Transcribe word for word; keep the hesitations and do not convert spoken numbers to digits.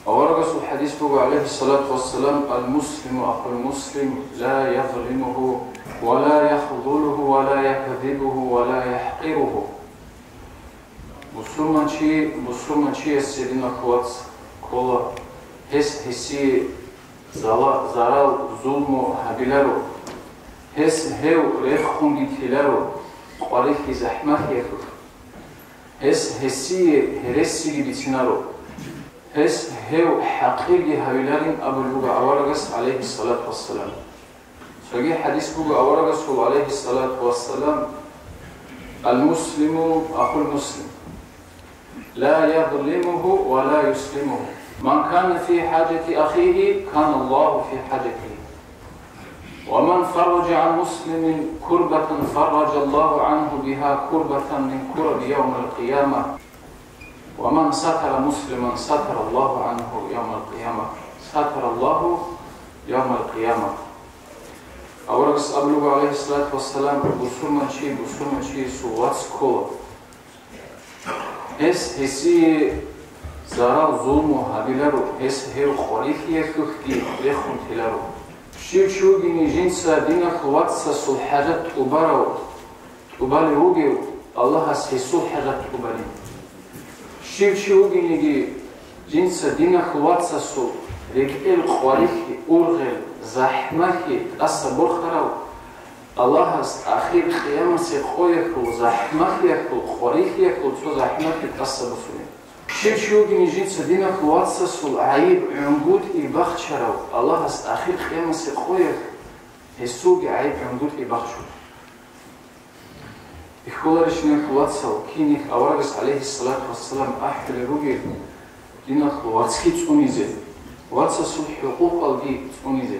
Аварагасул хадис буго, алейхиссалату вассалам: «Ал-муслиму ахул муслим, ла язлимуху, ва ла яхзулуху, ва ла якзибуху, ва ла яхӀкъируху». Бусурманчи бусурманчиясе, диналъул вац, ккола, гьес гьесие зала-, зарал, зулму гьабиларо, гьес гьев рехунги тиларо, къварилъи захӀмалъиялъулъ. Гьес гьесие гьересиги бицинаро, гьес гьев хӀакъирги гьавиларин абулеб буго аварагас, алейхиссалату вассалам. Цоги хадис буго аварагасул, алейхиссалату вассалам: «Ал-муслиму ахул муслим, ла язлимуху ва ла юслимуху. Ман кана фи хӀажати ахихи, кана Аллаху фи хӀажатихи. Ва ман фарраджа гӀан муслимин курбатан, фарраджа Аллаху гӀанху биха курбатан мин кураби явмал къияма. Ва ман сатара муслиман, сатара Аллаху гӀанху явмал къияма. Сатара Аллаху явмал къияма». Аварагас абулеб, алейхиссалату вассалам: «Бусурманчи бусурманчиясул вац ккола. Гьес гьесие зарал, зулму гьабиларо, гьес гьев къварилъиялъулъги рехун тиларо. Щив чи вугин жинца диналъул вацасул хӀажат тӀубарав, тӀубалев вугев, Аллагьас гьесул хӀажат тӀубарин. Щив чи вугиниги жинца диналъул вацасул рекӀел къварилъи, ургъел, захӀмалъи тӀаса борхарав, Аллагьас ахир къиямасе къоялъул захӀмалъиялъул къварилъиялъул цо захӀмалъи тӀаса босулин. Щив чи вугин жинца диналъул вацасул гӀайиб гӀунгутӀи бахчарав, Аллагьас ахир къиямасе къоялъ гьесулги гӀайиб гӀунгутӀи бахчула». Бихьуларищ, диналъул вацал, киних аварагас, алейхиссалату вассалам, ахӀулеб бугеб диналъул вацги цӀунизе, вацасул хӀукъукъалги цӀунизе?